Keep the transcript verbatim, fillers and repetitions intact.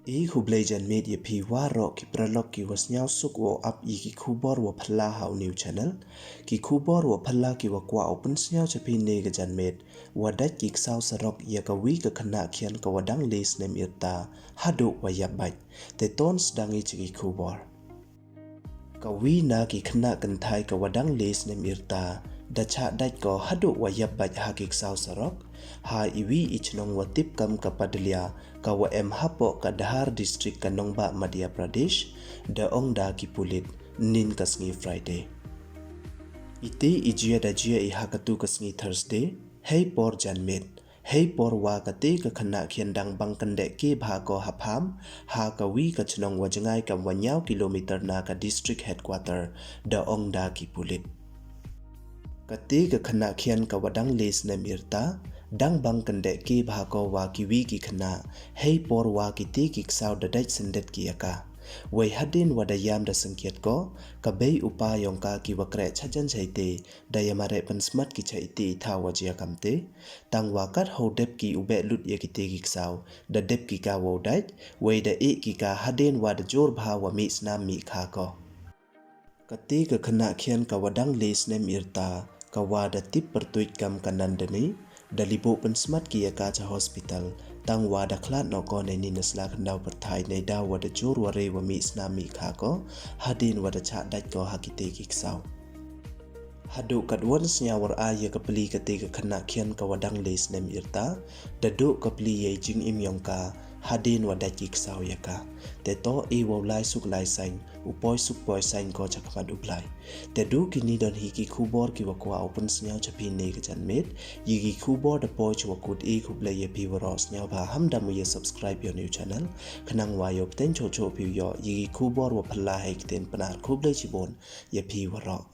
I khublei janmiet ya phi waroh ki paralok ki wa sniawsuk wow ap ya ki khubor wa phylla ha u new channel. Ki khubor wa phylla ki wa kwah u pynsniaw cha phi ne ka janmiet, wa dait ki ksaw sarok ya ka wi ka khynnah khian ka wa dang le snem yrta haduh wa yap bait. Te ton sdang i cha ki khubor. Ka wi na ki khynnah kynthai ka wa dang le snem yrta da chah dait ko haduh wa yap bait ha ki ksaw sarok ha i wi i chnong wa tip kam ka Padlia, ka wa em hapoh ka Dhar District ka nongbah Madhya Pradesh, da ong da ki pulit nin ka sngi Friday. Iti i jia da jia i ha katu ka sngi Thursday hei por janmiet, hei por wa kate ka khynnah khian dang bang kyndeh ke bha ko ha pham ha ka wi ka chnong wa jngai kam wa ynñiaw kilometer na ka district headquarter, da ong da ki pulit. Kate ka khynnah khian ka wa dang le snem yrta dang bang kyndeh ke bha ko wa ki wi ki khynnah hei por wa kite ki ksaw da dait syndet ki ya ka. Wei hadien wa da yam da sngkiat ko, ka bei u pa yong ka ki wa kreh chajan chaite da ya mareh pynsmat ki cha iti i thaw wa jia kamte. Tang wa kat haw dep ki u beh lut ya kite ki ksaw, da dep ki ka wow dait, wei da ih ki ka hadien wa da jur bha wa mih snam mih kha ko. Kate ka khynnah khian ka wa dang le snem yrta, ka wa da tip pyrtuit kam ka Nandini, da liboh pynsmat ki ya ka cha hospital, tang wa da khlad noh ko neini na sla khyndaw pyrthai neidaw wa da jur wa re wa mih snam mih kha ko, hadien wa da chah dait ko ha kite ki ksaw. Haduh katwon sniaw war a ya ka pli kate ka khynnah khian ka wa dang le snem yrta, da duh ka pli ya i jingim yong ka hadien wa dait ki ksaw ya ka. Te to i wow lai suk lai sain, u poi suk poi sain ko cha khmat u Blai. Te du kini don hi ki khubor ki wa kwah u pynsniaw cha phi ne ka janmiet. Ya ki khubor da poi cha wa kut, i khublei ya phi waroh, sniaw bha ham da mu ya subscribe ya u new channel, khnang wa yoh pten choh choh phi u yoh ya ki khubor wa phylla hei ktien Pnar. Khublei chibun ya phi waroh.